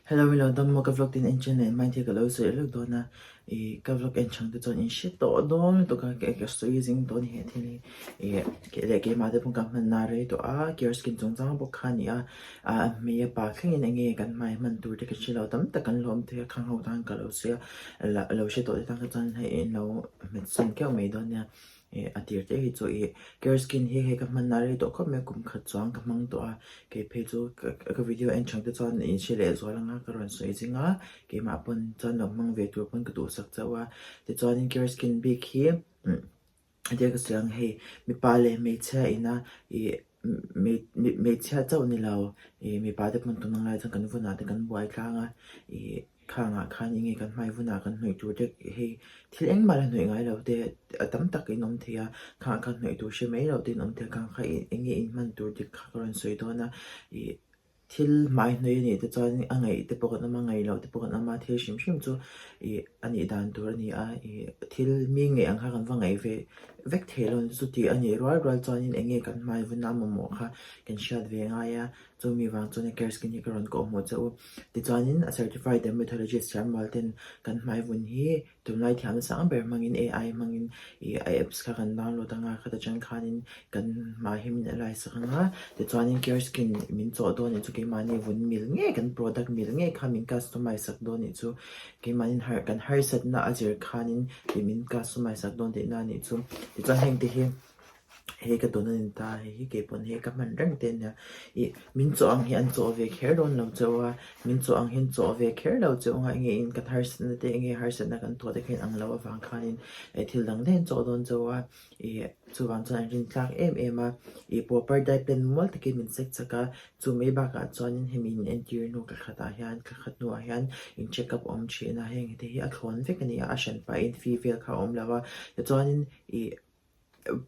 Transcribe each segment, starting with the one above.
Hello hello dam maw ka vlog tin en chen leh hmain thil ka lo sawi lek dawn a ih ka vlog en chang te chuan in hre tawh dawn lutuk a ka sawi zing dawn he thil hi ih leh keimah te pawh ka hman na rei tawh a care skin chungchang bawk kha a ni a ah hmei a pa thleng in enge kan hmai hman tur te ka hre lo tam tak an hlawm thei a khang ho tan ka lo sawi a lo hre tawh te tan kha chuan hei in lo hmet san keuh mai dawn nia. Ih a tir te hi chu ih care skin hi hei ka hman a rei tawh khawp mai a kum khat chuang ka hmang tawh a kei phei chu ka video en chang te chuan in hre leh zual ang a ka rawn sawi zing a keimah pawn chuan lo hmang ve tur pawn ka duhsak chauh a tichuanin care skin bik hi hetia ka sawi ang hei mipa leh hmeichhia ina ih hmeichhia chauh ni lo ih mipa te pawn tun ang lai chuan kan vunah te kan buai tlang a ih. Khangah khan enge kan hmai vunah kan hnawih tur te hei thil engmah la hnawih ngai lo te a tam tak in awm thei a khangah khan hnawih tur hre mai lo te in awm thei a khang kha enge in hman tur dik kha ka rawn sawi dawn a ih thil hmai hnawih a nih te chuan a ngaih te pawh kan awm a ngaih loh te pawh kan awm a thil hrim hrim chu ih a nih dan tur a ni a ih thil mi ngaih ang kha kan va ngaih ve vek thei lo chu tih a nih rual rual chuanin enge kan hmai vuna mamawh kha kan hriat ve ngai a chumi vang chuan care skin hi ka rawn kawh hmuh che u. Tichuanin a certified dermatologist thiamrual ten kan hmai vun hi tunlai thiamna sang ber hmangin AI hmangin ih a apps kha kan download anga khata chang khanin kan hmai hi min alai sak anga tichuanin care skin min chawh dawn nih chu keimahni vun mil ngei kan product mil ngei kha min customize sak dawn nih chu keimahni kan harsatna a zir khanin ih min customize sak dawn tihna nih chu tichuan heng te hi. Hei ka dawn a ni ta, hei hi kei pawn hei ka hman reng te ania. Ih min chawh ang hi an chawh ve kher dawn lo chauh a, min chawh ang hi an chawh ve kher lo chauh anga enge in kan harsatna te enge harsatna kan tuah te kha in ang loh avang khanin eh thil dang daih an chawh dawn chauh a, ih chuvang chuan an rintlak em em a. Ih proper diet plan mual takin min sek chak a, chu mai bakah chuanin hemi in entir hnu ka khatah hian ka khat hnuah hian in check up awm thin a, heng te hi a thlawn vek a ni a, a hran pahin fee vel kha a awm lo a, tichuanin ih.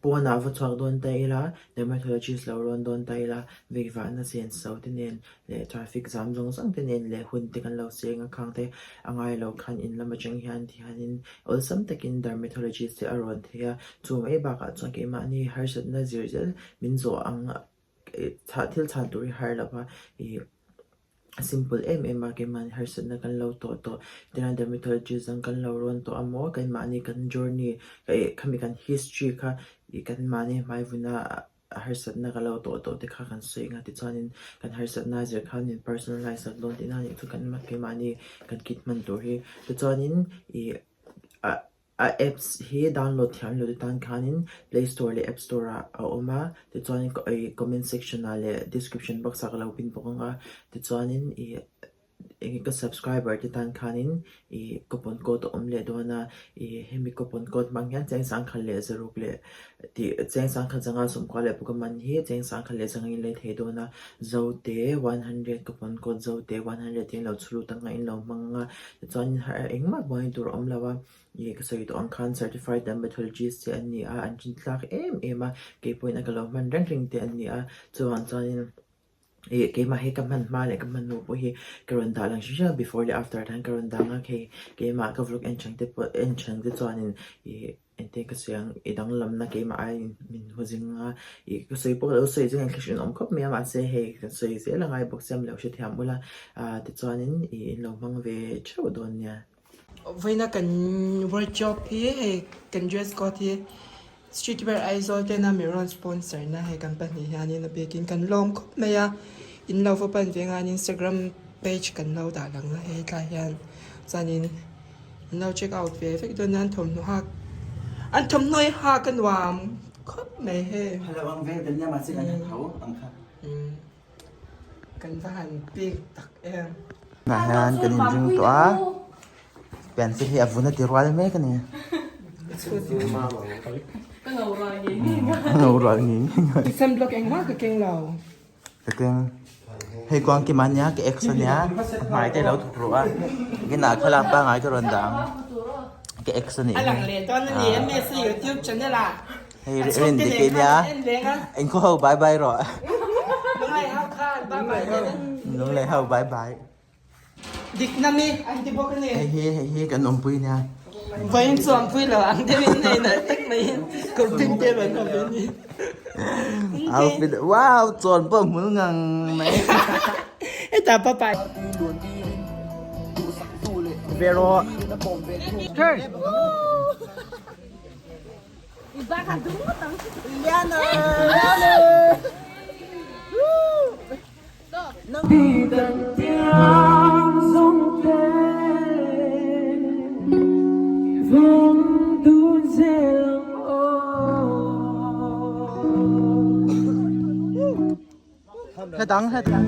Pawnah va chhuak dawn ta ila, dermatologist lo rawn dawn ta ila, veivahna chen so te nen leh traffic zam zawng zawng te nen leh hun te kan lo seng a khang te a ngai lo khan in lam atang hian tihianin awlsam takin dermatologist te a rawn thei a, chu mai bakah chuan keimahni harsatna zir zel min zawh ang thil chhan tur hi har lova ih. A simple em em a, keimahni harsatna kan lo tawh tawh, tihian dermatologist ang kan lo rawn tawh a maw, keimahni kan journey eh khami kan history kha ih kan mahni hmai vuna harsatna ka lo tawh tawh te kha kan sawi ang a tichuanin kan harsatna zir khan min personalize sak dawn tihna a nih chu kan keimahni kan kit hman tur hi tichuanin ih ah. A apps hi download thiam lo te tan khanin play store leh app store ah a awm a tichuanin comment section ah leh description box ah ka lo pin bawk ang a tichuanin ih eng ka subscriber te tan khanin ih coupon code a awm leh dawn a ih hemi coupon code hmang hian cheng sangkhat leh zaruk leh tih cheng sangkhat zanga sawmkua leh pawh ka man hi cheng sangkhat leh zanga in lei thei dawn a zote 100 coupon code zote 100 te in lo chhu lut ang a in lo hmang ang a tichuanin engmah buai tur a awm lo a. Ih ka sawi tawh ang khan certified dermatologist te an ni a, an rin tlak em em a, kei pawhin a ka lo hman reng reng te an ni a, chuvang chuanin ih keimah hi ka hman hma leh ka hman hnu pawh hi ka rawn dah lang hrim hrim a, before leh after ah hian ka rawn dah ang a, hei keimah ka vlog en chhan te pawh en chhan te chuanin ih engtin ka sawi ang i danglamna keimah aiin min hmu zing a, ih ka sawi pawh ka lo sawi zing a thla hrinawm khawp mai a mahse hei kan sawi zel a ngai bawk sia min lo hrethiam ula, ah tichuanin ih in lo hmang ve theuh dawn nia. Vawiina kan workshop hi hei kan dress code hi street wear Aizawl tena mi rawn sponsor na hei kan pahnih hianin a bikin kan lawm khawp mai a in lo va pan ve ngain Instagram page kan lo dah lang a hei tlai hian chuanin an lo check out ve vek dawn nia an thawmhnaw hak an thawmhnaw hi hak a nuam khawp mai hei. Hello ang vel kan nia mahse kan ha tho ang kha. Kan va han pek tak em. Tunah hian kan inring tawh a, pencil hi a vun a ti rual mek a ni. Ka ngo rual ngei ngei nga. Ka ngo rual ngei ngei nga. I sunblock engmah ka keng lo. Ka keng. Hei kuang kim a nia, ka ex a nia, a hmai te a lo thawk ruh a, kinah thlalak pangngai ka rawn dah ang. Ka ex a nih hi. A lang leh dawn a ni, MSC YouTube channel ah. Hei rin dik i nia. Eng khaw ho bye bye rawh. Lunglei ho khan bye bye te. Lunglei ho bye bye. Dik na mi an ti bawk a ni. Hei hi hei hi kan awmpui nia. Vawiin chu awmpui lo ang deuh in nei nalh tak mai in kawr pink te rawn awm in ni. Outfit wow chawn pawh hmul ngang mai. Hetah papa. Ve rawh. Turn. Hla dang hla dang.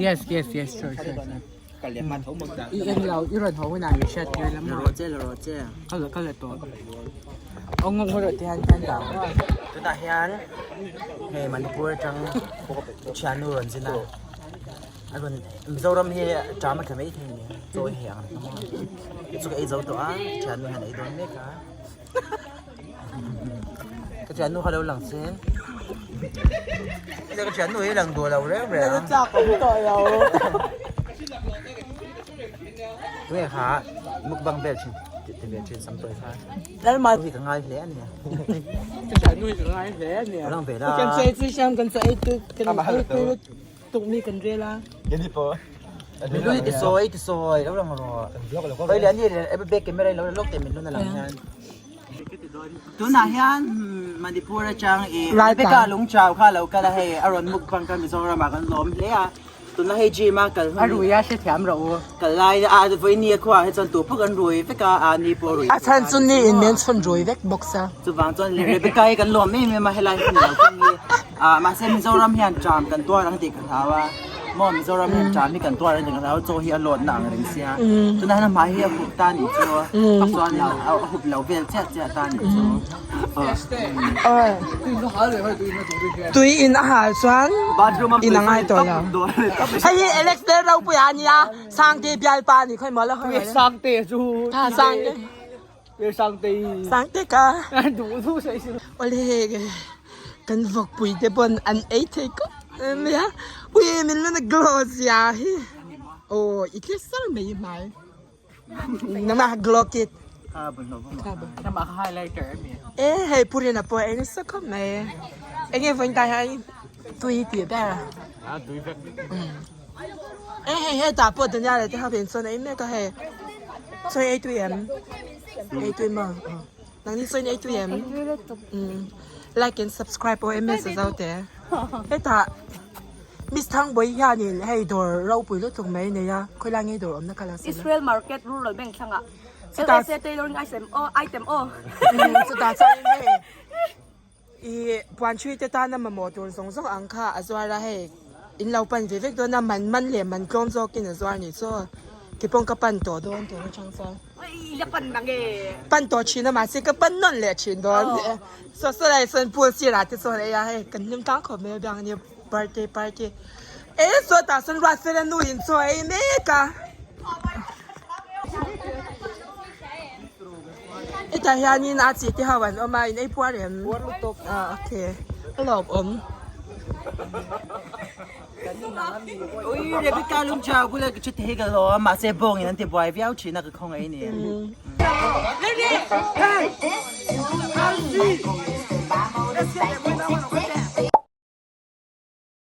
Yes yes yes sure sure sure. I en lo i rawn ho hunah min hriat tir lam Rawh che la rawh che. Ka la ka la tawh. Aw ngawk ngawt te hian kan dah maw. Tunah hian hei Manipur atang thiannu rawn zin a. A rawn Mizoram hi ṭam a tla mai thei a ni. Chaw i hei ang reng a. Chu ka ei zo tawh a, thiannu hian a ei dawn mek a. Ka thiannu kha lo lang se. Ka thiannu hi lang duh lo reng reng. Ka chak awm tawh lo. Tunge kha mukbang vel thin ti ve thin sam tawi kha. Lalma hi ka ngai hle a ni. Ka thiannu hi ka ngai hle a ni. Lang ve la. Kan sawi chi siam kan sawi tu kan ei tu tuk mi kan rel a. Keni pawh. Min lu hi ti sawi ti sawi lo lang rawh. Hei leh ani leh back camera in lo la lawk teh min lu na lang hian. Tunah hian Manipur atang i Rebecca Lungchau kha lo kal a hei a rawn mukbang kha Mizoram ah kan lawm hle a. Tuna hei gym a kal hun A rui a hrethiam rawh u. Kal lai a vawiin a khuaah hi chuan tu pawh kan rui vek a, a ni pawh a rui A chhan chu ni in men chhun rui vek bawk sa. Chuvang chuan Rebecca hi kan lawm em em a helai hun lo thleng hi. Ah mahse Mizoram hian tram kan tuar ang tih ka hlau a. Maw Mizoram hian tram hi kan tuar ang tih ka hlau a, chaw hi a lawt na ang reng sia. Tunah hian a hmai hi a hup ta nih chu chuan a hup lo vel chiah chiah ta nih chu. Tui in a hal chuan in a ngai tawh lo. Hei hi Alex te ropui a nia Sangte bialpa a ni khawi maw la hawi hawi. Sangte chu Sangte. Sangte. Sangte ka. Duh duh sawi si. Awle hei kan vawkpui te pawn an ei thei khawp mai a. Ui min la na glow zia hi. Aw i tle sar mai hmai. Nangmah glow kit. Nangmah ka highlighter a mi. E hei Purina pawh ei nasa khawp mai. Enge vawiin tai hian tui tih ber a. A tui vek. E hei hetah pawh Daniel leh te ho in sawn ei mek a hei. Sawi ei tui em? Ei tui maw? Nangni sawi ei tui em? Like and subscribe aw MS a zo te. Hetah Miss Thangbawi hianin hei dawr ropui lutuk mai a nei a, khawilai nge dawr awmna kha la sawi la. Israel Market Rural Bank thlangah LSA Tailoring Item aw item aw. Chutah chuanin hei i puanchhui te tana mamawh tur zawng zawng ang kha a zuar a hei in lo pan ve vek dawn a man man leh man tlawm zawkin a zuar nih chu kipawng ka pan tawh dawn tun atang chuan. I la pan nang e. Pan tawh thin a mahse ka pan nawn leh thin dawn. Saw saw lai sawn pool sirah te chuan ei a hei kan hlim tlang khawp mai a biang ania birthday party e sawtah sawn Ruatfela nu in chaw a ei mek a. Hetah hianin a chi te ho an awm a in ei puar em? Puar lutuk. Ah okay a lawm awm. Ui Rebecca lungchau bula ka chute hi ka lawm mahse bawngin an ti buai viau thin a ka khawngaih ni.